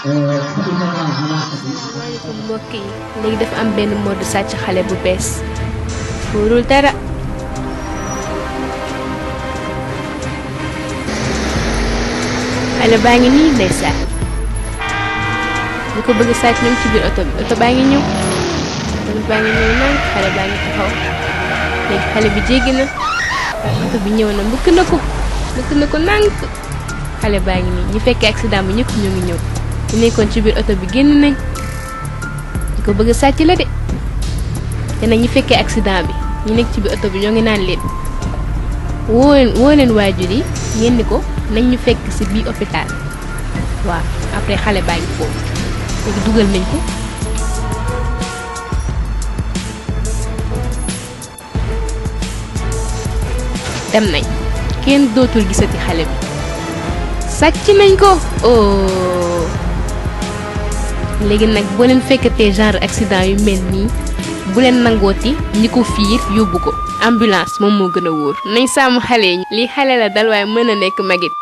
asalaamaaleykum mbokk yi léegi dafa am benn mode sàcc xale bu bees wóorul dara xale baa ngi nii ndeysaan ñu ko bëgg sàcc ñoom ci biir oto baa ngi ñëw naan xale baa ngi taxaw léegi xale bi jéggi na oto bi ñëw na mbëkk na ko nànk xale baa ngi nii ñu fekkee accident bi ñëpp ñoo ngi ñëw ñu nekkoon ci biir oto bi génn nañ ñu ko bëgg sàcc la de te nag ñu fekkee accident bi ñu nekk ci biir oto bi ñoo ngi naan leen woo leen waajur yi ngeen ni ko nañ ñu fekk ci biir hôpital waaw après xale baa ngi foofu léegi dugal nañ ko dem nañ kenn dootul gisati xale bi sàcc nañ ko oh léegi nag boo leen fekkatee genre accident yu mel nii bu leen nangooti ñi ko fiir yóbbu ko ambulance moom moo gën a wóor nañ sàmm xale yi lii xale la dal waaye mën a nekk magit